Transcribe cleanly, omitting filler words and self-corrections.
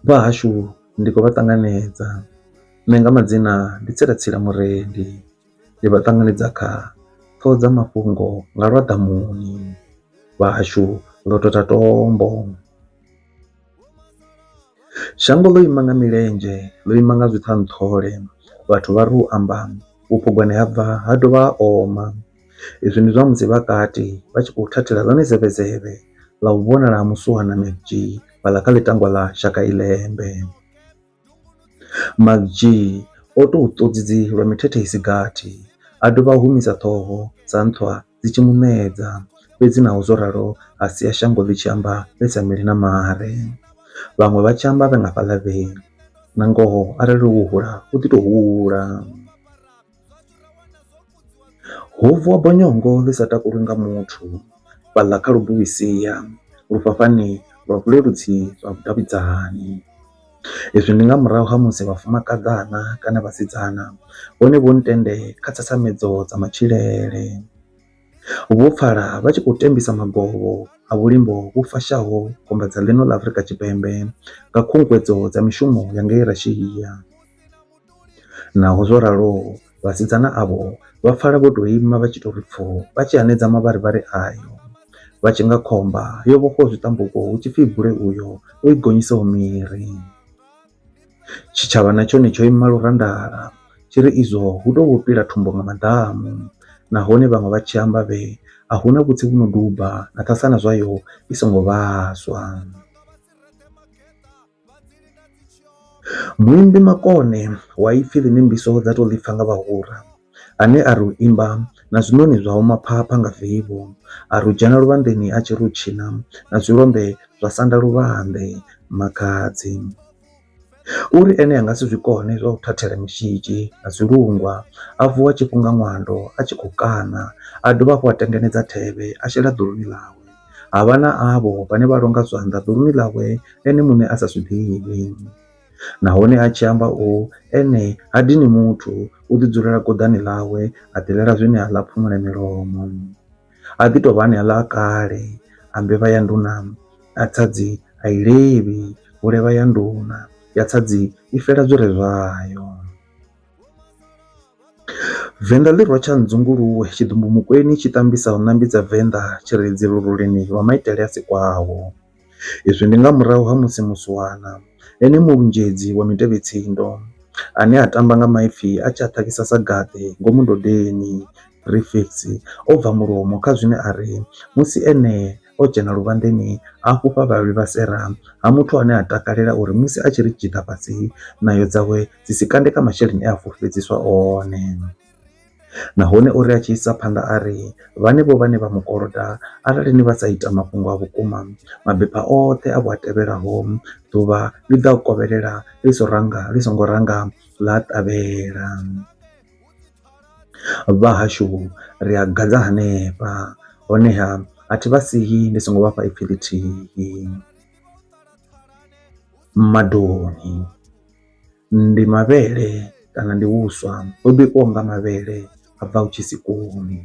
Vha hashu ndi khou vha ṱanganedza nṋe nga madzina ndi Tsiratsila Murendi ndi vha ṱanganedza kha ṱhoho dza mafhungo nga lwa ḓamuni vhahashu ḽo tota tombo. Shango ḽo ima nga milenzhe ḽo ima nga zwiṱhanṱhole vhathu vha ri u amba vhuphogwana ha bva ha dovha ha oma, izwi ndi zwa musi vha kati vha tshi khou thathela ḽone zevezeve ḽa u vhonala ha musiwana MacG fhaḽa kha ḽitangwa ḽa Shaka iLembe. MacG o tou ṱodzidzi lwa mithethe isi gathi a dovha a humisa ṱhoho sa nṱhwa dzi tshi muṋedza fhedzi naho zworalo ha sia shango ḽi tshi amba ḽi sa meli na mare. Vhaṅwe vha tshi amba vhe nga fhaḽa vhe na ngoho arali hu hula hu ḓi tou hula. Ho vuwa bonyongo ḽi sa takulwi nga muthu fhaḽa kha lubuvhisia lufhafhani lwa vhuleludzi zwa vhudavhidzani. Izwi ndi nga murahu ha musi vhafumakadzana kana vhasidzana vhone vho ntende kha tsatsamedzo dza matshilele. Vho pfala vha tshi khou tembisa magovho a vhulimbo vhu fashaho khomba dza ḽino ḽa Afrika Tshipembe nga khunguwedzo dza mishumo ya ngei Russia. Naho zwo ralo, vhasidzana avho vha pfala vho tou ima vha tshi tou ri pfoo vha tshi hanedza mavharivhari ayo, vha tshi nga khomba yo vhofhiwa zwiṱambuko hu tshi pfi i bule uyo o i gonyisaho miri. Tshitshavha na tshone tsho ima lurandala tshi ri izwo hu tou vha u pila thumbu nga maḓamu nahone vhaṅwe vha tshi amba vhe a hu na vhutsi vhu no duba na ṱhasana zwayo i songo vhaswa. Muimbi makone wa ipfi ḽine mbiso dza tou ḽi pfa nga vhahura, ane a ri u imba na zwiṋoni zwa oma phapha nga vivho, a ri u dzhena luvhanḓeni a tshi ri u tshina na zwilombe zwa sanda luvhanḓe, Makhadzi. Uri ene a nga si zwi kone zwa u thathela mishidzhi na zwilungwa a vuwa tshi fhunga ṅwando a tshi khou kaṋa a dovha hafhu a tengenedza thevhe a shela ḓuluni ḽawe. Ha vha na avho vhane vha longa zwanḓa ḓuluni ḽawe ene muṋe a sa zwi ḓivhi. Nahone a tshi amba u ene ha dini muthu u ḓi dzulela goḓani ḽawe a ḓiḽela zwine a ḽa phumula milomo. A ḓi tou vha haneaḽa a kale a mbevha ya nduna a tsadzi a i levhi hu levha ya nduna ya tsadzi i fela zwi re zwayo. Venḓa ḽi rwa tsha ndzunguluwe tshiḓumbumukweni tshi ṱambisaho ṋambi dza Venḓa tshiridzi lurulini lwa maitele a si kwawo. Izwi ndi nga murahu ha musi Muswana, ene mulunzhedzi wa mitevhetsindo, ane a tamba nga maipfi a tshi a ṱakisa sa gaḓe ngomu ndodeni prefix o bva mulomo kha zwine a ri musi ene o dzhena luvhanḓeni a fhufha vhavhi vha sera ha muthu ane a takalela uri musi a tshi ri dzhiḓa fhasi ṋayo dzawe dzi si kande kha masheleni e a fulufhedziswa one. Nahone o ri a tshi isa phanḓa a ri vhanevho vhane vha mu koloda arali ni vha sa ita mafhungo a vhukuma mabepha oṱhe a vho a tevhelaho ḓuvha ḽi ḓa u kovhelela ḽi so ranga ḽi songo ranga ḽa ṱavhela. Vha hashu ri a gadza hanefha honeha a thi vha siyi ndi songo vha fha ipfi ḽithihi. Madoni ndi mavhele kana ndi vhuswa ho bikiwaho nga mavhele a bvaho tshisikoni.